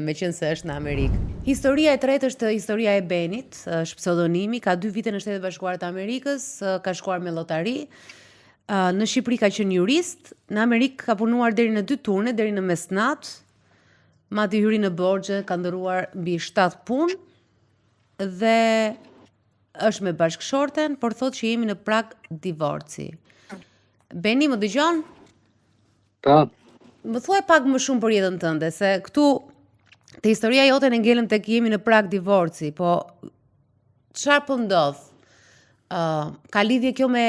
meqenëse është në Amerikë. Historia e tretë është historia e Benit, është pseudonimi, ka dy vite në Shtetet e Bashkuara të Amerikës, ka shkuar me llotari. Në Shqipëri ka qenë jurist, në Amerikë ka punuar deri në dy turne, deri në mesnatë. Madje hyri në borxhe, ka ndërruar mbi 7 punë dhe është me bashkëshorten, por thotë që jemi në prag divorci. Beni, më dëgjon? Po. Më thuaj pak më shumë për jetën tënde, se këtu te historia jote ne ngelëm tek jemi në prag divorci, po çfarë po ndodh? Ë, uh, ka lidhje kjo me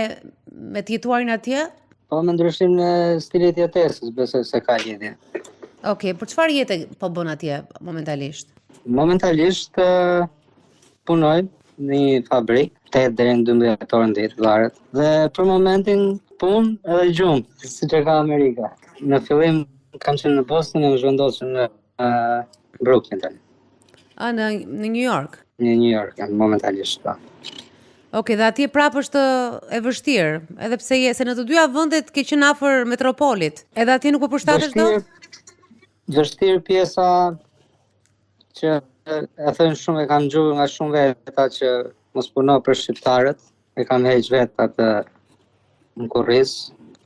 me të jetuarin atje? Po me ndryshimin e stilit të jetesës, besoj se ka lidhje. Okej, okay, por çfarë jete po bën atje momentalisht? Momentalisht uh, Punoj në një fabrikë, 8 deri në 12 orë në ditë, varet. Dhe për momentin punë edhe gjumë, siç e ka Amerika. Në fillim kam qenë në Boston e u zhvendosëm në uh, Brooklyn tani. A, në, në New York? Në New York, jam momentalisht, po. Ok, dhe atje prapë është e vështirë, edhe pse je, se në të dyja vendet ke qenë afër metropolit, edhe atje nuk po përshtatesh dot? Vështirë pjesa që e thënë shumë e kam dëgju nga shumë veta që mos puno për shqiptarët, e kam heq vetë atë në kurriz.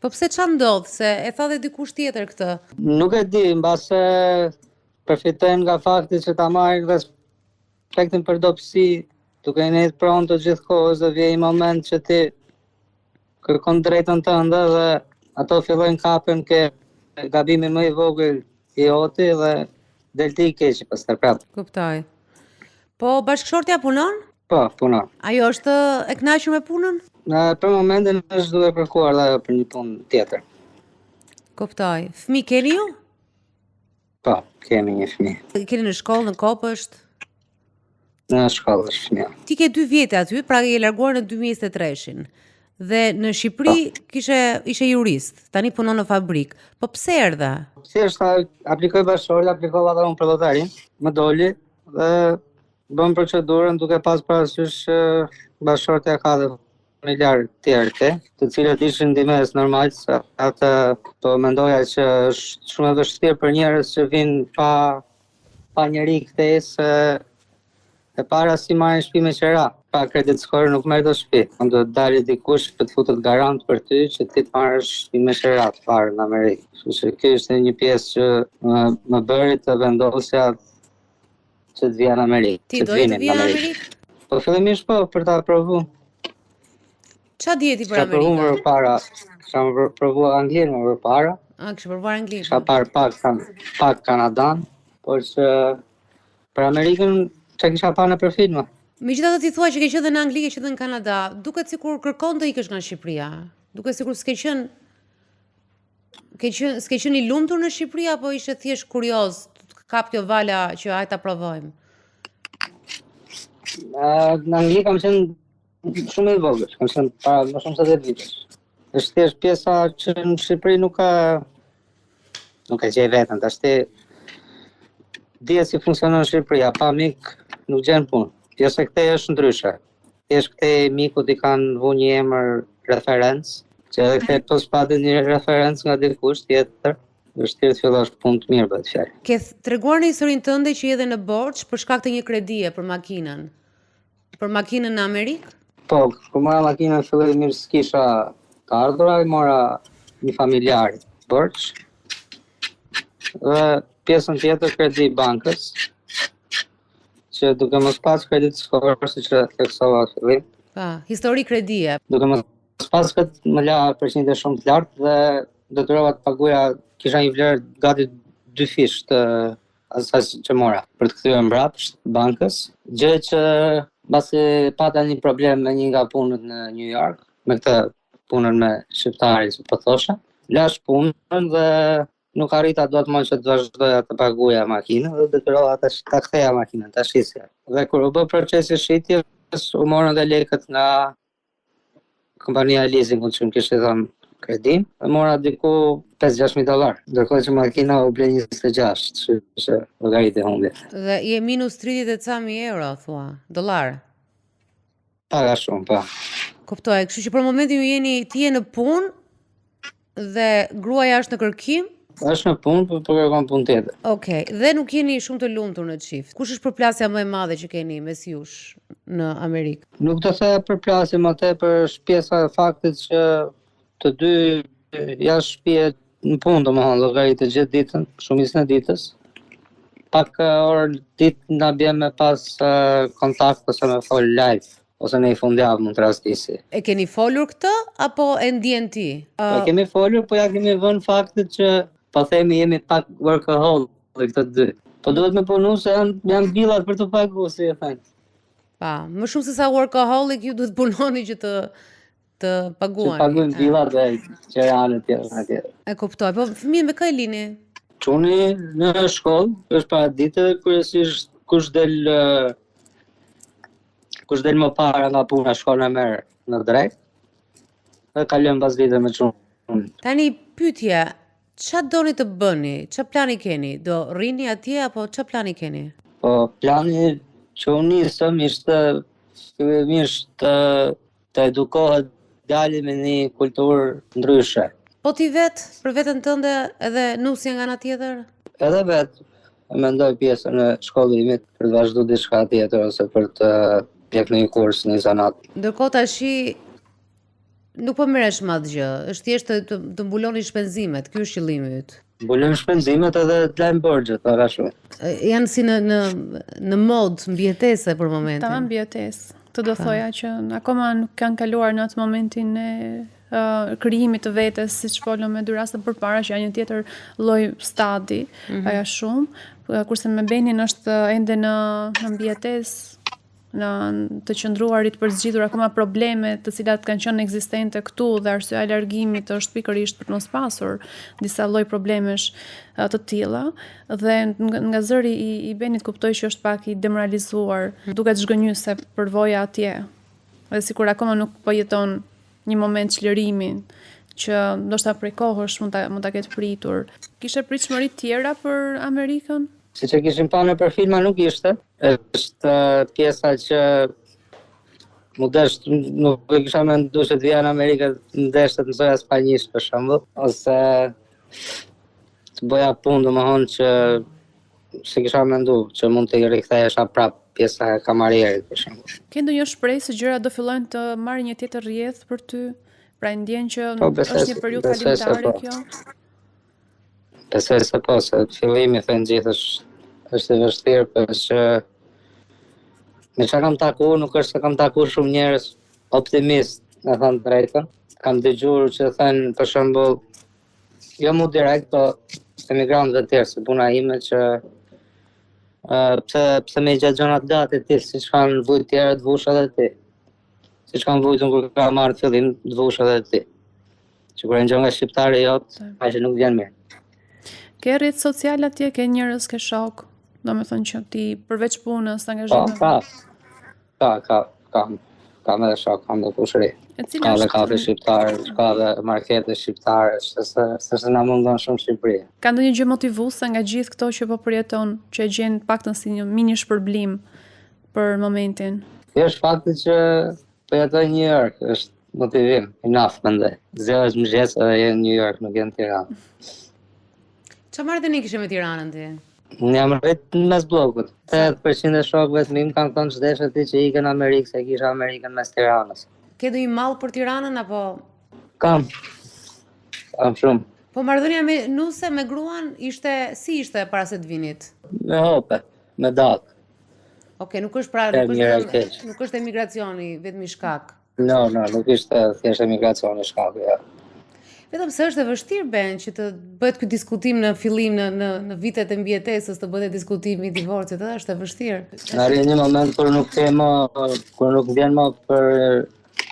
Po pse ça ndodh, se e tha dhe dikush tjetër këtë? Nuk e di, mbase përfitojnë nga fakti që ta marrin respektin për dobësi, duke nejtë pronto gjithë kohës dhe vjen një moment që ti kërkon drejtën tënde dhe ato fillojnë kapen ke gabimi më i vogël i joti dhe del ti i keqi pastaj prapë. Kuptoj. Po bashkëshortja punon? Po, punon. Ajo është e kënaqur me punën? Në për momentin është duke kërkuar dhe ajo për një punë tjetër. Kuptoj. Fëmijë keni ju? Po, kemi një fëmijë. Keni në shkollë, në kopësht? Në shkollë është fëmija. Ti ke dy vjet aty, pra je larguar në 2023-shin. Dhe në Shqipëri po. kishe ishe jurist, tani punon në fabrikë. Po pse erdhe? Thjesht aplikoi bashkëshortja, aplikova dhe unë për llotarinë, më doli dhe bëmë procedurën duke pas parasysh që bashkëshortja ka dhe familjarë tjerë këtej, të cilët ishin ndihmesë normal, se atë po mendoja që është shumë e vështirë për njerëz që vijnë pa pa njeri këtej se e para si marrin shtëpi me qera, pa credit score nuk merr dot shtëpi. Do të dalë dikush për të futet garant për ty që ti të marrësh shtëpi me qera të parë në Amerikë. Kështu që kjo ishte një pjesë që më, më bëri të vendosja që të vija në Amerikë. Ti doje të vije në Amerikë? Po fillimisht po, për ta provu. Ça dije ti për Amerikën? Kisha provu më përpara, kisha provu Anglinë më përpara. A, kishe provuar Anglinë. Kisha parë pak, pak Kanadan, por që për Amerikën që kisha parë nëpër filma. Megjithatë ti thua që ke qenë dhe në Angli, ke qenë dhe në Kanada, duket sikur kërkon të ikësh nga Shqipëria. Duket sikur s'ke qenë Ke qenë, s'ke qenë i lumtur në Shqipëri apo ishe thjesht kurioz, të kap kjo vala që hajt ta provojmë? Në Angli kam qenë shumë i vogël, kam qenë para më shumë se 10 vitesh. Është thjesht pjesa që në Shqipëri nuk ka nuk e gjej veten, tashti dihet si funksionon Shqipëria, pa mik nuk gjen punë. Jo se këtej është ndryshe. Thjesht këtej mikut i kanë vu një emër referencë, që edhe këtej po s'pate një referencë nga dikush tjetër, vështirë të fillosh punë të mirë bëhet fjalë. Ke treguar në historinë tënde që je edhe në borxh për shkak të një kredie për makinën. Për makinën në Amerikë? Po, kur mora makinën fillimisht s'kisha të ardhura, i mora një familjar borxh. Dhe pjesën tjetër kredi bankës, që duke mos pas credit score, siç e theksova në fillim. Pa, histori kredie. Duke mos pas këtë më la përqindje shumë të lartë dhe detyrohesha të paguja, kisha një vlerë gati dyfish të asaj që mora për të kthyer mbrapsht bankës, gjë që mbasi pata një problem me një nga punët në New York, me këtë punën me shqiptarin që po thosha, lash punën dhe Nuk arrita dot më që të vazhdoja të paguaja makinën dhe detyrohesha ta, ta ktheja makinën, ta shisja. Dhe kur u bë procesi i shitjes, u morën dhe lekët nga kompania e leasingut që më kishte dhënë kredinë, dhe mora diku 5-6 dollar, ndërkohë që makina u ble 26, kështu që llogarite humbjet. Dhe je minus 30 e ca mijë euro, thua, dollar. Pak a shumë, po. Kuptoj, kështu që për momentin ju jeni ti je në punë dhe gruaja është në kërkim. Është në punë, po po kërkon punë tjetër. Okej, dhe nuk jeni shumë të lumtur në çift. Kush është përplasja më e madhe që keni mes jush në Amerikë? Nuk do thoja përplasje, më tepër është pjesa e faktit që të dy jashtë shtëpie në punë, domethënë llogaritë gjithë ditën, shumicën e ditës. Pak orë ditë na bie me pas kontakt ose me fol live ose në një fundjavë mund të rastisi. E keni folur këtë apo e ndjen ti? Po e kemi folur, po ja kemi vënë faktit që po themi jemi pak workaholic këto të dy. Po duhet me punu se janë janë billat për të pagu, si e thënë. Pa, më shumë se sa workaholic ju duhet punoni që të të paguani. Që paguajmë billat dhe qeranë e tjera e tjera. E kuptoj. Po fëmijën me kë e lini? Çuni në shkollë, është para dite, kryesisht kush del kush del më para nga puna shkon e merr në drekë. Dhe kalojmë pasdite me çunin. Tani pyetja, ça doni të bëni? Ça plani keni? Do rrini atje apo ça plani keni? Po plani që u nisëm ishte fillimisht të të edukohet djali me një kulturë ndryshe. Po ti vetë, për veten tënde edhe nusja nga ana tjetër? Edhe vetë, e mendoj pjesën e shkollimit për të vazhdu diçka tjetër ose për të ndjek një kurs, një zanat. Ndërkohë tashi nuk po merresh me atë gjë, është thjesht të, të, të mbuloni shpenzimet, ky është qëllimi yt. Mbulojmë shpenzimet edhe të lajmë borxhet, pak a shumë. Janë si në në në mod mbijetese për momentin. Tamam mbijetesë. Këtë do thoja që akoma nuk kanë kaluar në atë momentin e uh, krijimit të vetes, siç folëm me dy raste përpara që janë një tjetër lloj stadi, mm -hmm. ajo shumë, kurse me Benin është ende në në mbijetesë në të qëndruarit për të zgjidhur akoma probleme të cilat kanë qenë ekzistente këtu dhe arsyeja e largimit është pikërisht për të mos pasur disa lloj problemesh të tilla dhe nga zëri i, i Benit kuptoj që është pak i demoralizuar, duket zhgënjyese përvoja atje. Dhe sikur akoma nuk po jeton një moment çlirimi që ndoshta prej kohësh mund ta mund ta ketë pritur. Kishe pritshmëri të tjera për Amerikën? Siç e kishim pa nëpër filma nuk ishte. Është pjesa që m'u desh, nuk e kisha mendu që të vija në Amerikë, m'u desh të mësoja spanjisht për shembull, ose të bëja punë, domethënë që s'e kisha mendu që mund të rikthehesha prap pjesa e kamarierit për shembull. Ke ndonjë shpresë se gjërat do fillojnë të marrin një tjetër rrjedhë për ty? Pra e ndjen që po, është një periudhë kalimtare po. kjo? Besoj se po, se fillimi thënë gjithë është, është i vështirë, për që me që kam taku, nuk është se kam taku shumë njerëz optimist, me thënë drejtën. Kam dëgjuar që thënë, për shembull, jo mu direkt, po emigrantëve të tjerë, si puna ime që uh, pse pse me i gjetë gjanat gati ti, siç kanë vujt tjerët, të vush edhe ti. Siç kam vujtun kur kam ardhë fillim, të vush edhe ti. Që kur e ngjon nga shqiptari jot, ai që nuk vjen mirë. Ke rrjet social atje, ke njerëz, ke shok, domethënë që ti përveç punës, angazhimeve. Po, ka. Ka, ka, kam. Kam edhe shok, kam dhe kushëri. Ka dhe kafe shqiptare, ka dhe markete shqiptare, se se se se na mungon shumë Shqipëria. Ka ndonjë gjë motivuese nga gjithë këto që po përjeton, që e gjen paktën si një mini shpërblim për momentin? Thjesht fakti që Po jetoj në New York, është motivim, enough mendoj. Zgjohesh në mëngjes edhe je në New York, nuk je në Tiranë. Ça marrëdhënie kishe me Tiranën ti? Unë jam rrit në mes bllokut. 80% e shokëve të mi më kanë thënë ç'deshe ti që ike në Amerikë, se kisha Amerikën mes Tiranës. Ke ndonjë mall për Tiranën apo? Kam. Kam shumë. Po marrëdhënia me nuse, me gruan, ishte si ishte para se të vinit? Me hope, me datë. Ok, nuk është pra, nuk është, nuk është emigracioni vetëm i shkak. No, no, nuk ishte thjesht emigracioni shkak, ja. Vetëm se është e vështirë Ben që të bëhet ky diskutim në fillim në në në vitet e mbijetesës, të bëhet diskutimi i divorcit, edhe është e vështirë. Në arrin një moment kur nuk ke më, kur nuk vjen më për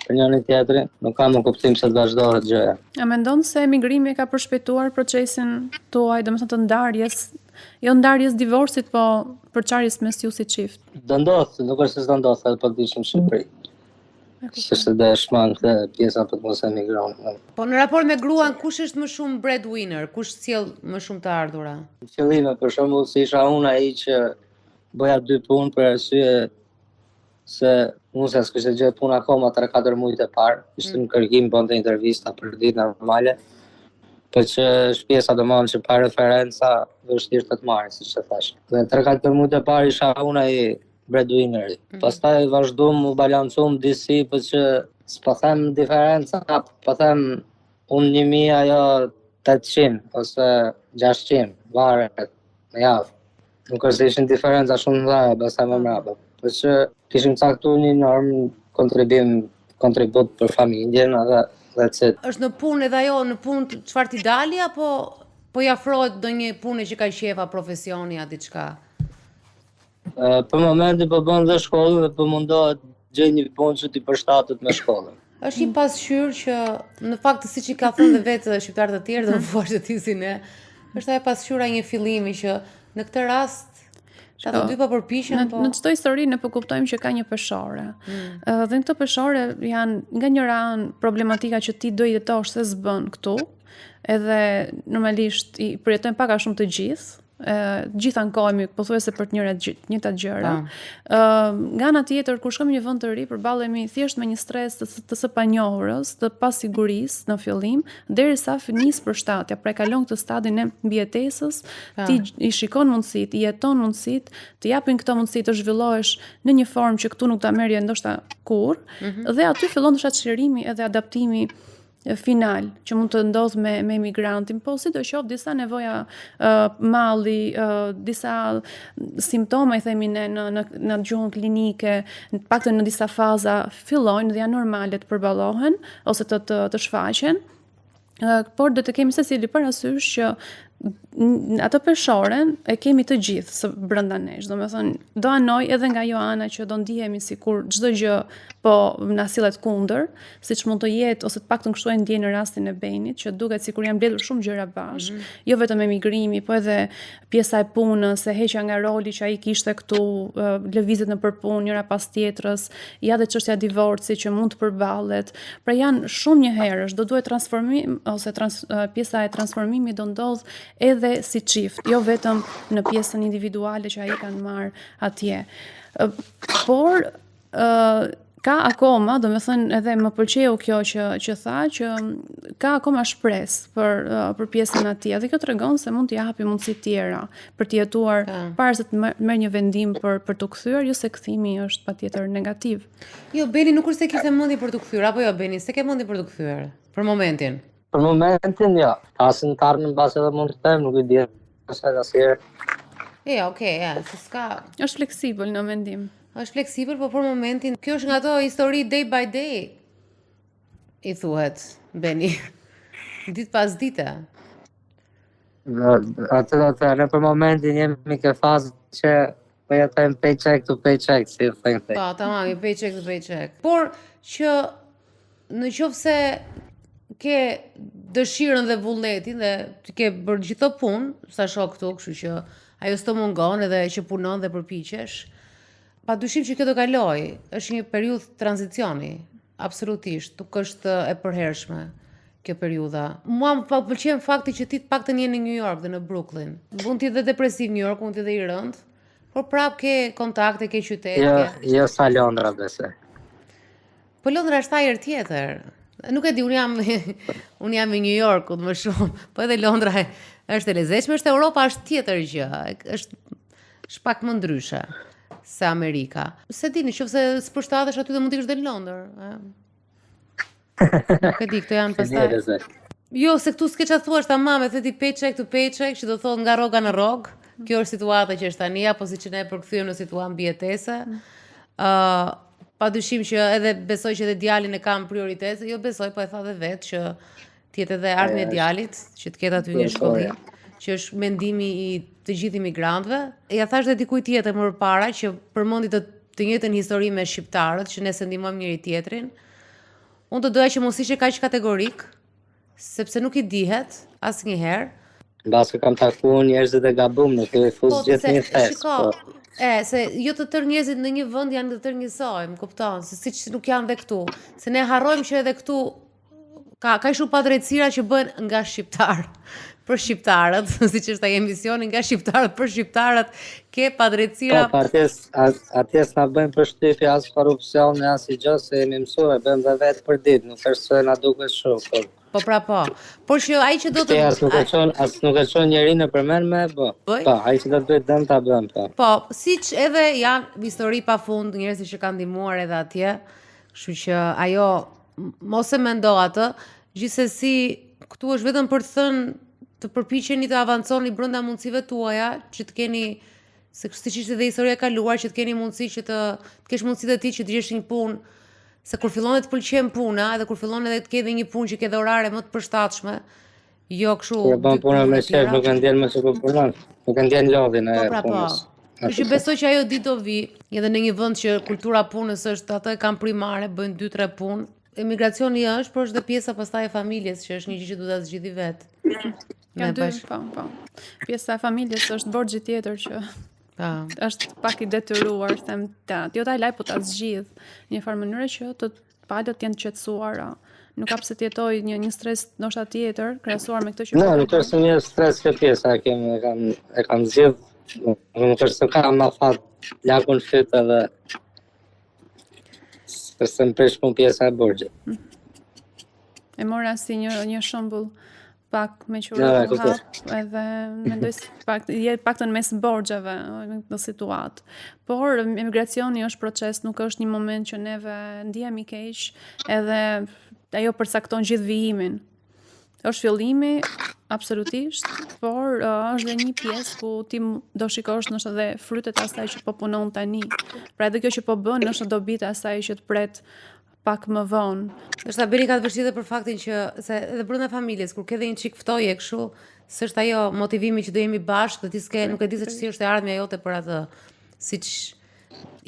për njëri tjetrin, nuk ka më kuptim se të vazhdohet gjëja. A mendon se emigrimi ka përshpejtuar procesin tuaj, domethënë të ndarjes, jo ndarjes divorcit, po përçarjes mes ju si çift? Do ndodh, nuk është se s'do ndodh edhe po të ishim në Shqipëri. Se se do e shmang këtë pjesa për të mos emigruar. Po në raport me gruan, kush është më shumë breadwinner, kush sjell më shumë të ardhura? Në fillime, për shembull, si isha unë ai që bëja dy punë për arsye se nusja s'kishte gjetë punë akoma 3-4 muajt e parë, ishte mm. në kërkim, bënte intervista për ditë normale. Po që është pjesa domethënë që pa referenca vështirë të të marrë, siç e thash. Dhe 3-4 muajt e parë isha unë ai breadwinneri. Mm -hmm. Pastaj vazhdum u balancum disi, po që s'po them diferenca, po them unë 1000 ajo 800 ose 600, varet në javë. Nuk është se ishin diferenca shumë të mëdha, pastaj më mbrapa. Po që kishim caktuar një normë kontribim kontribut për familjen edhe that's it. Është në punë edhe ajo në punë çfarë t'i dali apo po i afrohet ndonjë pune që ka qejf a profesioni a diçka? Për momentin po bën dhe shkollën dhe po mundohet gjej një punë që t'i përshtatet me shkollën. Është një pasqyrë që në fakt siç i ka thënë dhe vetë shqiptarët të tjerë, do të thuash ti si ne, është ajo pasqyra e një fillimi që në këtë rast Ta të dy po përpiqen, në, po. Në çdo histori ne po kuptojmë që ka një peshore. Mm. Dhe në këtë peshore janë nga njëra anë problematika që ti do jetosh se s'bën këtu, edhe normalisht i përjetojmë pak a shumë të gjithë, të gjithë ankohemi pothuajse për të njëra të njëjtat gjëra. Ë nga ana tjetër kur shkojmë në një vend të ri përballemi thjesht me një stres të, të së panjohurës, të pasigurisë në fillim, derisa nis përshtatja, pra e kalon këtë stadin e mbijetesës, ti i shikon mundësitë, i jeton mundësitë, të japin këto mundësi të zhvillohesh në një formë që këtu nuk ta merrje ndoshta kurrë, mm -hmm. dhe aty fillon ndoshta çlirimi edhe adaptimi final që mund të ndodhë me me emigrantin, po sidoqoftë disa nevoja uh, malli, uh, disa simptoma i themi ne në në në gjuhën klinike, në paktën në disa faza fillojnë dhe janë normale të përballohen ose të të, të shfaqen. Uh, por do të kemi secili parasysh që atë peshoren e kemi të gjithë së brenda nesh. Domethënë, do anoj edhe nga ajo ana që do ndihemi sikur çdo gjë po na sillet kundër, siç mund të jetë ose të paktën kështu e ndjej në rastin e Benit, që duket sikur janë mbledhur shumë gjëra bashkë, mm -hmm. jo vetëm emigrimi, po edhe pjesa e punës, e heqja nga roli që ai kishte këtu, lëvizjet nëpër punë njëra pas tjetrës, ja dhe çështja e divorcit që mund të përballet. Pra janë shumë njëherësh, do duhet transformim ose trans, pjesa e transformimit do ndodh edhe si çift, jo vetëm në pjesën individuale që ai kanë marrë atje. Por ë ka akoma, domethënë edhe më pëlqeu kjo që që tha që ka akoma shpresë për për pjesën atij. Edhe kjo tregon se mund t'i japi mundësi tjera për të jetuar pa. para se të merr një vendim për për t'u kthyer, jo se kthimi është patjetër negativ. Jo, Beni nuk është se kishte mendje për t'u kthyer, apo jo Beni, s'e ke mendje për t'u kthyer për momentin. Për momentin jo. As në të ardhmen mbase edhe mund të them, nuk i di asnjëherë. E, okay, ja, se s'ka. Është fleksibël në mendim. Është fleksibël, po për momentin, kjo është nga ato histori day by day. I thuhet Beni. Ditë pas dite. Atë do të në për momentin jemi ke fazë që po jetojmë paycheck to paycheck, si i thënë. Po, tamam, je paycheck to paycheck. Por që në qoftë se ke dëshirën dhe vullnetin dhe ti ke bërë gjithë këto punë, sa shoh këtu, kështu që ajo s'të mungon edhe që punon dhe përpiqesh. Pa dyshim që kjo do kaloj, është një periudhë tranzicioni, absolutisht, nuk është e përhershme kjo periudha. Mua më pa pëlqen fakti që ti të paktën je në New York dhe në Brooklyn. Mund të jetë dhe depresiv New York, mund të jetë dhe i rënd, por prap ke kontakte, ke qytet, Jo, ke... jo sa Londra besoj. Po Londra është ajër tjetër. Nuk e di, unë jam unë jam i New Yorkut më shumë, po edhe Londra është e lezetshme, është Europa është tjetër gjë, është është pak më ndryshe se Amerika. Se di, në qoftë se s'përshtatesh aty dhe mund të ikësh dhe në Londër. ë. Nuk e di, këto janë pastaj. Jo, se këtu s'ke çfarë thuash tamam, e the ti paycheck to paycheck, që do thotë nga rroga në rrogë. Kjo është situata që është tani, apo siç ne e përkthyem në situatë mbijetese. Ë, uh, pa dyshim që edhe besoj që edhe djalin e kam prioritet, jo besoj, po e tha dhe vetë që të jetë edhe ardhmja e djalit, që të ketë aty një shkollim, që është mendimi i të gjithë imigrantëve. Ja thash dhe dikujt tjetër më përpara që përmendi të të njëjtën histori me shqiptarët, që ne se ndihmojmë njëri tjetrin. Unë do doja që mos ishe kaq kategorik, sepse nuk i dihet asnjëherë. Mbase kam taku njerëzit e gabum, nuk i fus po, gjithë një thes. Shiko, po. e, se jo të tërë njerëzit në një vend janë të tërë njësoj, më kupton, se siç nuk janë dhe këtu. Se ne harrojmë që edhe këtu ka ka shumë padrejtësira që bëhen nga shqiptarë për shqiptarët, siç është ai emisioni nga shqiptarët për shqiptarët, ke padrejtësira. Po, atje atje s'na bëjnë përshtypje as korrupsioni, as i gjë, se jemi mësuar, e bëjmë dhe vetë për ditë, nuk është se na duket shumë, po. Po pra po. Por që ai që do të as nuk e çon, as nuk e çon njeri nëpër mend me e bë. Po, ai që do të bëjë dëm ta bën, po. Po, siç edhe janë histori pafund njerëzit që kanë ndihmuar edhe atje, kështu që ajo mos e mendo atë, gjithsesi këtu është vetëm për të thënë të përpiqeni të avanconi brenda mundësive tuaja, që të keni se siç ishte dhe historia e kaluar që të keni mundësi që të të kesh mundësi dhe ti që të gjesh një punë se kur fillon të pëlqen puna edhe kur fillon edhe të ke edhe një punë që ke dhe orare më të përshtatshme, jo kështu. Kur bën punën me qejf, nuk e ndjen më se po punon, nuk e ndjen lodhjen e po, pra, po. punës. Po. Kështu që besoj që ajo ditë do vi, edhe në një vend që kultura punës është atë e kanë primare, bëjnë 2-3 punë. Emigracioni është, por është dhe pjesa pastaj e familjes që është një gjë që duhet ta zgjidhi vetë. Ka dy, po, po. Pjesa e familjes është borxhi tjetër që po. është pak i detyruar, them ta, jo ta laj, po ta zgjidh në një farë mënyre që të palët të jenë të qetësuara. Nuk ka pse të jetoj një një stres ndoshta tjetër krahasuar me këtë që No, nuk është një stres kjo pjesa, e kemi e kam e kam zgjidh, nuk është se kam afat lakun fyt edhe S'është më prish punë pjesa e borxhit. E mora si një një shembull pak me që ja, u hap edhe mendoj se pak je paktën mes borxheve në situatë. Por emigracioni është proces, nuk është një moment që neve ndihemi keq, edhe ajo përcakton gjithë vijimin. Është fillimi absolutisht, por uh, është dhe një pjesë ku ti do shikosh ndoshta dhe frytet e asaj që po punon tani. Pra edhe kjo që po bën është në dobi të asaj që të pret pak më vonë. Ndoshta Beni ka të vështirë dhe për faktin që se edhe brenda familjes kur ke dhe një çik ftohje kështu, s'është ajo motivimi që do jemi bashkë dhe ti s'ke nuk e di se si është e ardhmja jote për atë. Siç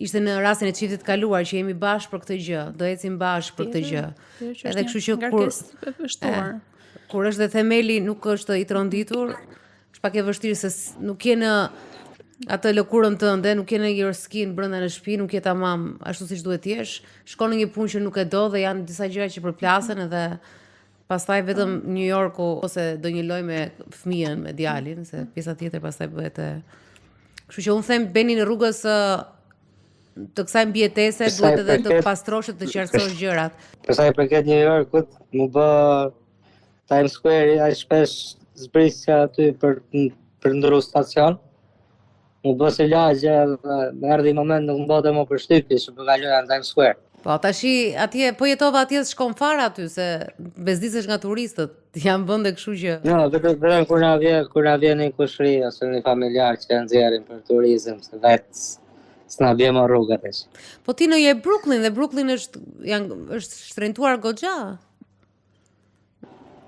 ishte në rastin e çiftit të kaluar që jemi bashkë për këtë gjë, do ecim bashkë për këtë gjë. Edhe kështu që kur është kur është dhe themeli nuk është i tronditur, është pak e vështirë se nuk je në atë lëkurën tënde, nuk je në your skin brenda në shtëpi, nuk je tamam ashtu siç duhet të jesh. Shkon në një punë që nuk e do dhe janë disa gjëra që përplasen edhe pastaj vetëm New Yorku ose do një lojë me fëmijën, me djalin, se pjesa tjetër pastaj bëhet e Kështu që unë them Beni në rrugës të kësaj mbijetese duhet edhe të pastrosh e të qartësosh gjërat. Për sa i përket New Yorkut, m'u bë Times Square aq shpesh zbrisja aty për për ndërru stacion. M'u bë si lagje dhe më erdhi moment nuk më bënte më përshtypje që po kaloja në Times Square. Po, tashi atje, po jetova atje s'shkon fare aty, se bezdisesh nga turistët, janë vende kështu që... Jo, vetëm vetëm kur na vjen, kur na vjen një kushri ose një familjar që e nxjerrim për turizëm, se vetë s'na bie më rruga tash. Po ti në je Brooklyn dhe Brooklyn është janë është shtrenjtuar goxha.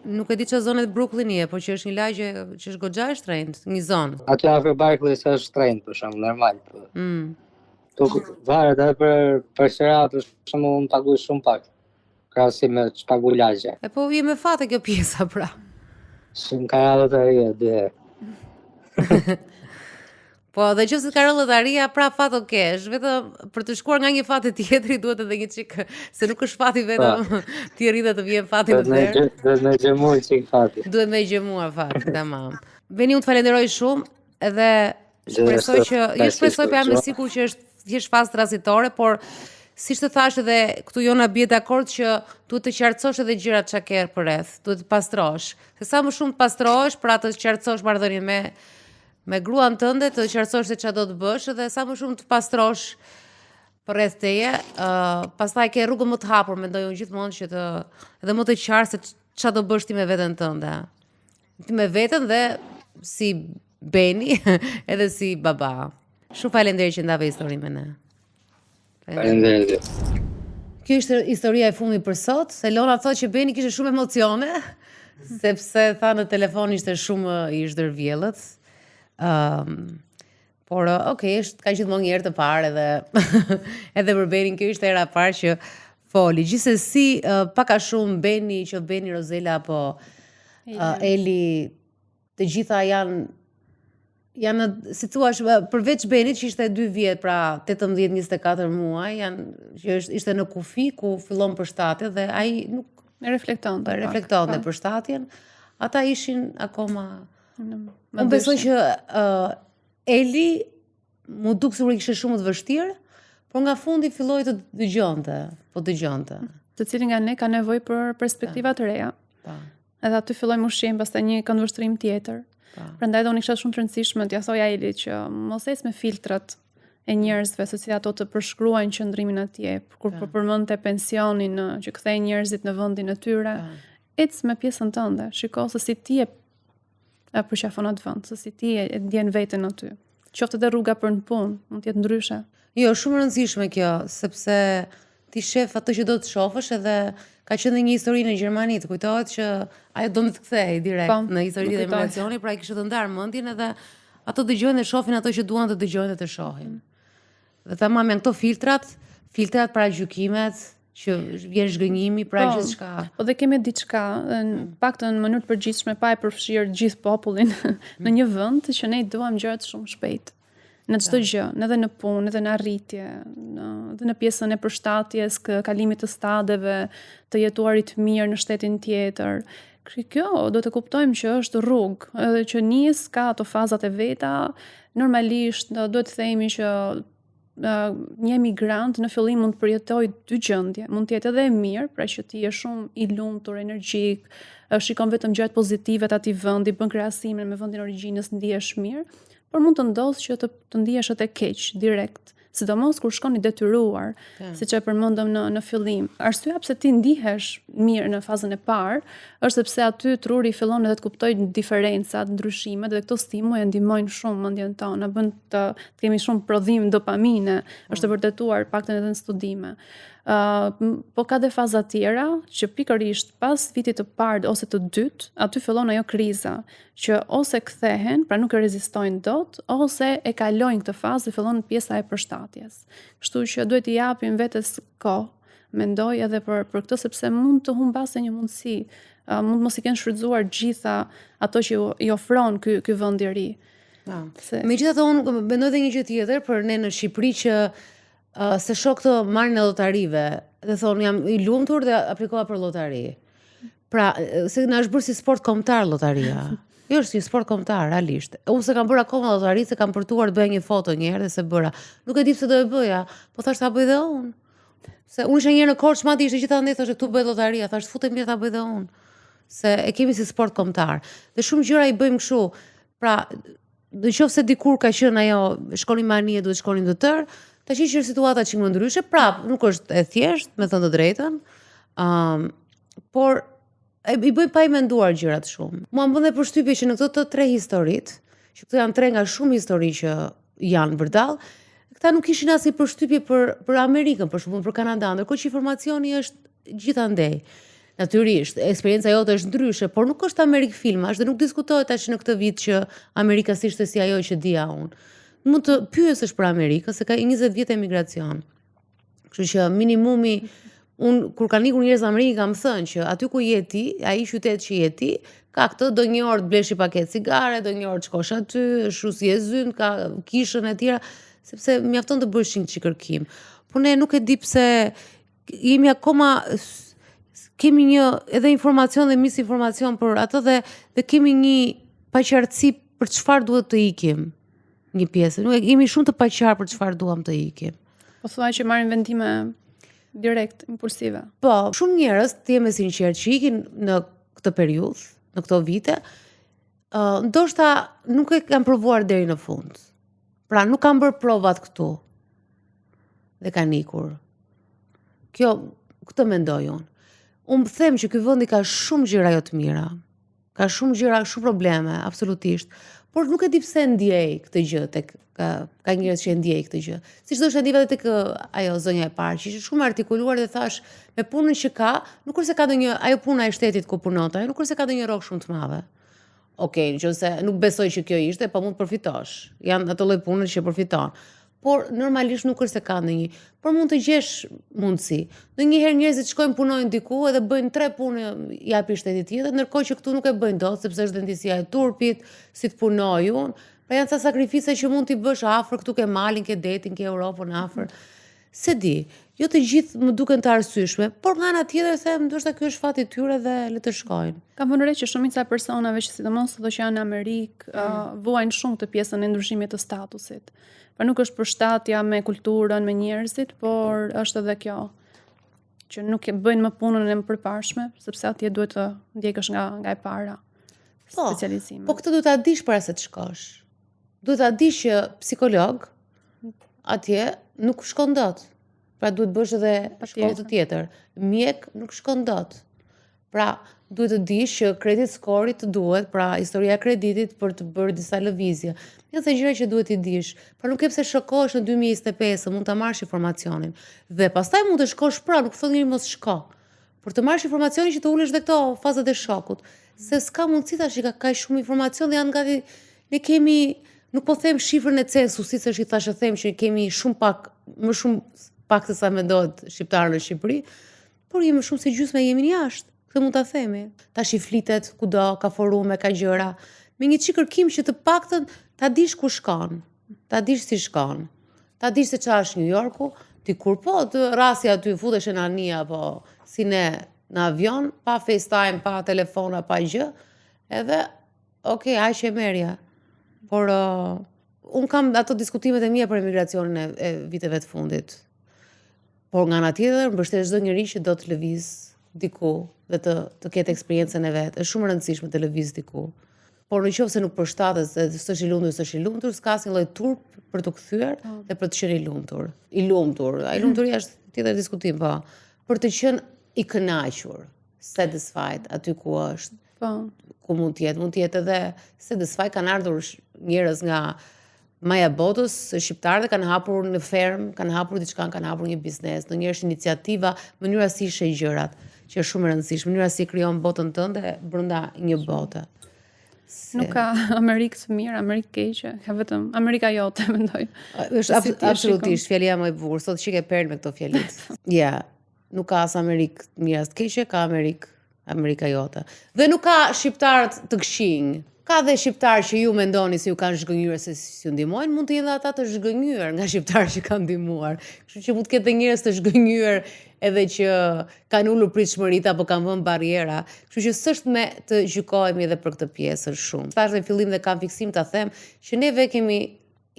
Nuk e di çfarë zone të Brooklyn je, po që është një lagje që është goxha e shtrenjtë, një zonë. Aty afër Barclays është shtrenjtë për shembull, normal. Po. Mm. Po varet edhe për për qira, për shembull unë paguaj shumë pak. Krahasim me ç'paguaj lagje. E po je me fat te kjo pjesa pra. Shumë ka ra lotaria dy herë. Po, dhe që se të ka rënë lotaria, pra fat o kesh, vetëm për të shkuar nga një fat te tjetri duhet edhe një çik, se nuk është fati vetëm po. ti rri dhe të vjen fati në derë. Duhet me gjëmu një çik fati. Duhet me gjëmuar fati, tamam. Beni, unë të falenderoj shumë edhe shpresoj që, jo shpresoj, po jam e sigurt që është thjesht fazë tranzitore, por siç të thashë edhe këtu Jona bie dakord që duhet të qartësosh edhe gjërat çka ke përreth, duhet të pastrosh. Se sa më shumë të pastrohesh, pra të qartësosh marrëdhënien me me gruan tënde të qartësosh se çfarë do të bësh dhe sa më shumë të pastrosh përreth teje, uh, pastaj ke rrugën më të hapur, mendoj unë gjithmonë që të edhe më të qartë se çfarë do bësh ti me veten tënde. Ti me veten dhe si Beni, edhe si baba. Shumë faleminderit që ndave historinë me ne. Faleminderit. Kjo ishte historia e fundit për sot. Elona thotë që Beni kishte shumë emocione, sepse tha në telefon ishte shumë i zhdërvjellët. Ëm um, por ok, është ka gjithmonë një herë të parë edhe edhe për Benin kjo ishte hera e parë që foli. Gjithsesi, uh, pak a shumë Beni, qoftë Beni Rozela apo uh, Eli të gjitha janë janë si thua përveç Benit që ishte 2 vjet, pra 18-24 muaj, janë që është ishte në kufi ku fillon përshtatja dhe ai nuk reflektonte. Po reflektonte po. përshtatjen. Ata ishin akoma Unë besoj që uh, Eli m'u duk sikur e kishte shumë të vështirë, por nga fundi filloi të dëgjonte, po dëgjonte. Secili nga ne ka nevojë për perspektiva të reja. Po. Edhe aty fillojmë ushqejmë pastaj një këndvështrim tjetër. Po. Prandaj dhe unë kisha shumë të rëndësishme t'ja thoja Elit që mos ec me filtrat e njerëzve se si ato të përshkruajnë qëndrimin atje, kur po përmendte pensionin që kthejnë njerëzit në vendin e tyre, ec me pjesën tënde, shiko se si ti e e përqafon atë vend, se si ti e, e ndjen veten aty. Qoftë edhe rruga për në punë, mund të jetë ndryshe. Jo, shumë e rëndësishme kjo, sepse ti shef ato që do të shofësh edhe ka qenë dhe një histori në Gjermani, të kujtohet që ajo do të kthehej direkt Po, në historinë më e kujtohet. emigracionit, pra i kishte të ndarë mendjen edhe ato dëgjojnë dhe shohin ato që duan të dëgjojnë dhe të shohin. Dhe tamam janë këto filtrat, filtrat para gjykimet, që vjen zhgënjimi, pra Po. gjithçka. Po dhe kemi diçka, në paktën në mënyrë të përgjithshme pa e përfshirë gjithë popullin në një vend që ne i duam gjërat shumë shpejt. Në çdo gjë, në edhe në punë, edhe në arritje, në edhe në pjesën e përshtatjes, kë kalimit të stadeve, të jetuarit mirë në shtetin tjetër. Kështu Kjo do të kuptojmë që është rrugë, edhe që nis ka ato fazat e veta. Normalisht do duhet të themi që ë, një emigrant në fillim mund të përjetojë dy gjendje. Mund të jetë edhe e mirë, pra që ti je shumë i lumtur, energjik, ë, shikon vetëm gjërat pozitive të atij vendi, bën krahasimin me vendin e origjinës, ndihesh mirë, por mund të ndodhë që të, të ndihesh edhe keq direkt, sidomos kur shkon i detyruar, siç e përmendëm në në fillim. Arsyeja pse ti ndihesh mirë në fazën e parë është sepse aty truri fillon edhe të kuptojë diferencat, ndryshimet dhe këto stimuj e ndihmojnë shumë mendjen tonë, na bën të, të kemi shumë prodhim dopamine, është e vërtetuar paktën edhe në studime. Ë, po ka dhe faza tjera që pikërisht pas vitit të parë ose të dytë, aty fillon ajo kriza që ose kthehen, pra nuk e rezistojnë dot, ose e kalojnë këtë fazë dhe fillon pjesa e përshtatjes. Kështu që duhet i japim vetes kohë, mendoj edhe për për këtë sepse mund të humbasë një mundësi, ë, mund mos i kenë shfrytzuar gjitha ato që ju- i ofron ky ky vend i ri. Po. Se Megjithatë unë mendoj edhe një gjë tjetër për ne në Shqipëri që uh, se shoh këtë marrjen e llotarive dhe thonë jam i lumtur dhe aplikova për llotari. Pra, e, se na është bërë si sport kombëtar llotaria. Jo, është si sport kombëtar realisht. Unë se kam bërë akoma llotari, se kam përtuar të bëja një foto një herë dhe se bëra. Nuk e di pse do e bëja, po thash ta bëj dhe unë. Se unë isha një herë në Korçë, madje ishte gjithandej, thoshte këtu bëhet llotaria, thash futem mirë ta bëj dhe unë. Se e kemi si sport kombëtar. Dhe shumë gjëra i bëjmë kështu. Pra, në qoftë se dikur ka qenë ajo, shkonim me anije, duhet shkonim të tërë, tash që është situata çik më ndryshe, prap nuk është e thjeshtë, me thënë të drejtën. Ëm, por e, i bëjmë pa i menduar gjërat shumë. Mua më bën dhe përshtypje që në këto të tre historitë, që këto janë tre nga shumë histori që janë vërdall, këta nuk kishin asnjë përshtypje për për Amerikën, për shembull për Kanada, ndërkohë që informacioni është gjithandej. Natyrisht, eksperienca jote është ndryshe, por nuk është Amerikë filmash dhe nuk diskutohet tash në këtë vit që Amerika s'ishte si ajo që dija unë. Mund të pyesësh për Amerikën se ka 20 vjet emigracion. Kështu që minimumi unë kur kanë ikur njerëz në Amerikë kam thënë që aty ku je ti, ai qytet që je ti, ka këtë do një orë të blesh një paketë cigare, do një orë të shkosh aty, është si e zymtë, ka kishën e tjera, sepse mjafton të bësh një çik kërkim. Po ne nuk e di pse jemi akoma s- kemi një edhe informacion dhe misinformacion për atë dhe dhe kemi një paqartësi për çfarë duhet të ikim një pjesë. Nuk e jemi shumë të paqartë për çfarë duam të ikim. po thua që marrin vendime direkt, impulsive. Po, shumë njerëz, të jem e sinqertë, që ikin në këtë periudhë, në këto vite, ë ndoshta nuk e kanë provuar deri në fund. Pra nuk kanë bërë provat këtu dhe kanë ikur. Kjo, këtë mendoj unë. Unë them që ky vendi ka shumë gjëra jo të mira. Ka shumë gjëra, shumë probleme, absolutisht. Por nuk e di pse ndjej këtë gjë tek ka, ka njerëz që e ndjej këtë gjë. Siç do ishte ndjeva edhe tek ë, ajo zonja e parë, që ishte shumë e artikuluar dhe thash me punën që ka, nuk është se ka ndonjë ajo puna e shtetit ku punonte, ajo nuk është se ka ndonjë rrogë shumë të madhe. Okej, nëse nuk besoj që kjo ishte, po mund të përfitosh. Janë ato lloj punët që përfiton. Por normalisht nuk është se ka ndonjë, por mund të gjesh mundësi. Ndonjëherë njerëzit shkojnë punojnë diku edhe bëjnë tre punë japi shtetit tjetër, ndërkohë që këtu nuk e bëjnë dot sepse është ndjesia e turpit, si të punoj unë. Pra janë ca sakrifica që mund t'i bësh afër, këtu ke malin, ke detin, ke Europën afër. Se di, jo të gjithë më duken të arsyeshme, por nga ana tjetër them ndoshta ky është fati i tyre dhe le të shkojnë. Kam vënë re që shumica e personave që sidomos ato që janë në Amerikë, mm. vuajnë shumë këtë pjesën e ndryshimit të statusit. Pra nuk është përshtatja me kulturën, me njerëzit, por është edhe kjo. Që nuk e bëjnë më punën e mëparshme, sepse atje duhet të ndjekësh nga nga e para po, specializimin. Po këtë duhet ta dish para se të shkosh. Duhet ta dish që psikolog atje nuk shkon dot. Pra duhet bësh edhe shkollë të tjetër. Mjek nuk shkon dot. Pra, duhet të dish që credit score të duhet, pra historia e kreditit për të bërë disa lëvizje. Janë se gjëra që duhet t'i dish. Pra nuk e pse shokohesh në 2025, mund ta marrësh informacionin. Dhe pastaj mund të shkosh pra, nuk thotë njeri mos shko. Por të marrësh informacionin që të ulesh dhe këto fazat e shokut. Se s'ka mundësi tash që ka kaq shumë informacion dhe janë gati ne kemi nuk po them shifrën e censusit, se është i thashë them që kemi shumë pak, më shumë pak se sa mendohet shqiptarë në Shqipëri, por jemi më shumë se gjysma jemi në jashtë. Këtë mund ta themi. Tash i flitet kudo, ka forume, ka gjëra. Me një çik kërkim që të paktën ta dish ku shkon, ta dish si shkon, ta dish se ça është New Yorku, ti kur po të rasi aty futesh në anija apo si ne në avion, pa FaceTime, pa telefona, pa gjë, edhe ok, aq e merrja. Por uh, un kam ato diskutimet e mia për emigracionin e, e viteve të fundit. Por nga ana tjetër, mbështet çdo njeri që do të lëviz diku dhe të të ketë eksperiencën e vet. Është shumë e rëndësishme të lëviz diku. Por në qoftë se nuk përshtatet dhe s'është i lumtur, s'është i lumtur, s'ka asnjë lloj turp për të kthyer po. dhe për të qenë i lumtur. I lumtur, ai lumturia është tjetër diskutim, po. Për të qenë i kënaqur, satisfied aty ku është. Po. Ku mund të jetë, mund të jetë edhe satisfied kanë ardhur njerëz nga maja botës shqiptarë dhe kanë hapur në fermë, kanë hapur diçka, kanë hapur një biznes, ndonjëherë është iniciativa, mënyra si i sheh gjërat, që është shumë e rëndësishme, mënyra si krijon botën tënde brenda një bote. Si... Nuk ka Amerikë të mirë, Amerikë keqe, ka vetëm Amerika jote, mendoj. Është si absolutisht fjalia më e bukur, sot që ke perl me këto fjalit. Ja, yeah. nuk ka as Amerikë të mirë as të keqe, ka Amerikë, Amerika jote. Dhe nuk ka shqiptarët të këqinj. Ka dhe shqiptarë që ju mendoni se ju kanë zhgënjyer se s'ju ndihmojnë, mund të jenë dhe ata të zhgënjyer nga shqiptarë që kanë ndihmuar. Kështu që mund të ketë dhe njerëz të zhgënjyer edhe që kanë ulur pritshmëritë apo kanë vënë barriera. Kështu që s'është me të gjykohemi edhe për këtë pjesë shumë. Thashë në fillim dhe kam fiksim ta them që neve kemi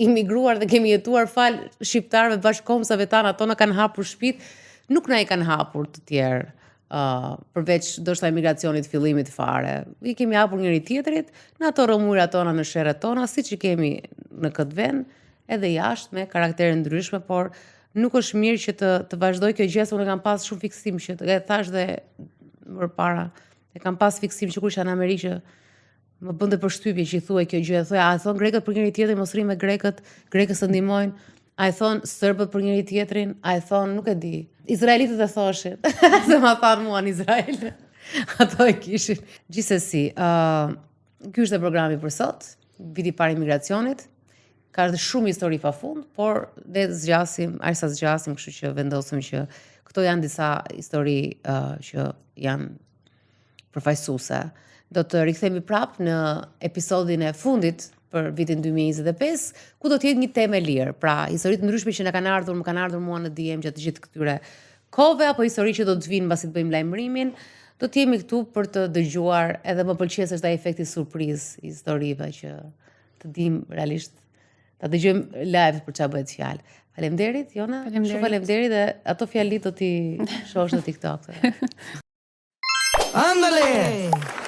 imigruar dhe kemi jetuar fal shqiptarëve bashkëkombësave tanë, ato na kanë hapur shtëpitë, nuk na i kanë hapur të tjerë. Uh, përveç ndoshta emigracionit fillimit fare. I kemi hapur njëri tjetrit në ato rrëmujrat tona, në sherret tona, siç i kemi në këtë vend, edhe jashtë me karaktere ndryshme, por nuk është mirë që të të vazhdoj kjo gjë se unë kam pas shumë fiksim që e thash dhe më parë, e kam pas fiksim që kur isha në Amerikë që Më bënte përshtypje që i thuaj kjo gjë, e thoja, a e thon grekët për njëri tjetrin, mos rri me grekët, grekët s'të ndihmojnë. A e thon serbët për njëri tjetrin, a e thon, nuk e di. Izraelitët e thoshin, se ma thanë mua në Izrael. Ato e kishin. Gjithsesi, uh, ky është programi për sot, viti i parë i migracionit. Ka edhe shumë histori pa fund, por ne zgjasim, aq sa zgjasim, kështu që vendosëm që këto janë disa histori uh, që janë përfaqësuese. Do të rikthehemi prapë në episodin e fundit për vitin 2025, ku do të jetë një temë e lirë, pra histori të ndryshme që na kanë ardhur, më kanë ardhur mua në DM gjatë gjithë këtyre kohëve apo histori që do të vinë mbasi të bëjmë lajmërimin. Do të jemi këtu për të dëgjuar, edhe më pëlqen se është ai efekti surprizë i historive që të dim realisht ta dëgjojmë live për çfarë bëhet fjalë. Faleminderit Jona, faleminderit. Shumë faleminderit dhe ato fjali do t'i shohësh në TikTok. Ándale!